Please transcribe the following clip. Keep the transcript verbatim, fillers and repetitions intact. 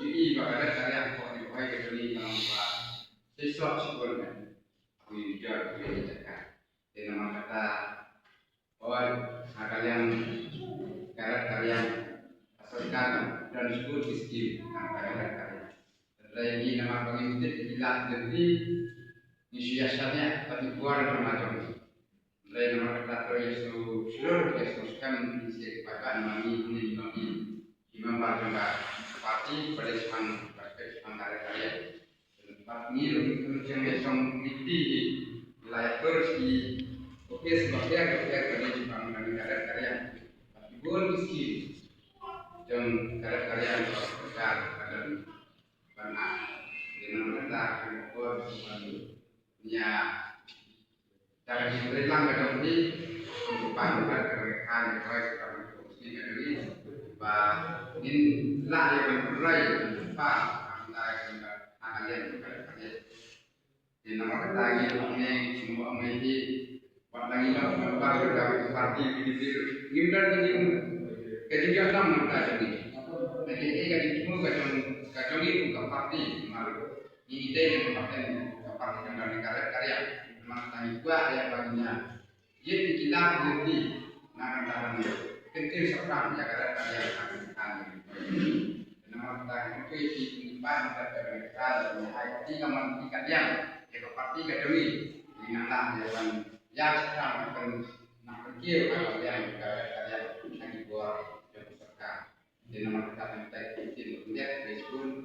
ïohi ba ka red ka riang ka jong ngi ka long ba shisha shibun, ngi ïohi jaka. Te namar kata, oi, ha ka liang ka red ka riang, ka sorkar don shibun ki skim ha ka red ka riang. Hynrei ngi namar ba ngim tip ïa ki lad lynti, ngi shu ïa shaniah bad ki bor jong la jong. Hynrei namar kata to ïa shu shlur, ïa shu skhem ïa ki paidbah, namar ngi, ngi, ngi, ngi, ki member jong ka party, ba dei shaphang, ba dei shaphang ka red ka riang. Bad ngi ruh ngi kynjeng ïa shong lynti hi, la ïa pur sha ki office bapher bapher ba dei shaphang ka red ka riang. Bad ki bun ki skim jong ka red ka riang ka sorkar ka don ban ai. Dei namar kata ka por ban ïa da ka jingtrei lang ka jong phi, kum u Bah Robert ka dang khan ka roi ka dang ka dang ka dang ba ngin lah ïa ban pynroi ban pynpar ha ka liang ka dang ka dang. Te namar kata ngi ong ne, ngi ong ne hi, wat la ngi long member ka dang ka party B J P, ngim don ka jing, ka jingïalam namar ka jong ngi. Ka jing, eh, ka jingthmu ka jong, ka jong ngi kum ka party, namar ngi dei ka party, ka party jong ka dang ka dang ka dang. Namar kata ngi kwah ïa ban ïa ïeit ïa ki lad ïa ki, na ka bynta ban kyntiew shaphrang ïa ka red ka riang ka red ka riang. Namar kata ngi kyrpad ïa ki, ki paidbah na ka red ka riang, ïa ka party ka man ki ka riang, ïa ka party ka jong ngi, ngi nang lah ïa ban ïa shaphrang ban nang kyntiew ka riang ka red ka riang na ki bor jong ka sorkar. Te namar kata ngi tai ki ktien ba khyndiat, khublei shibun.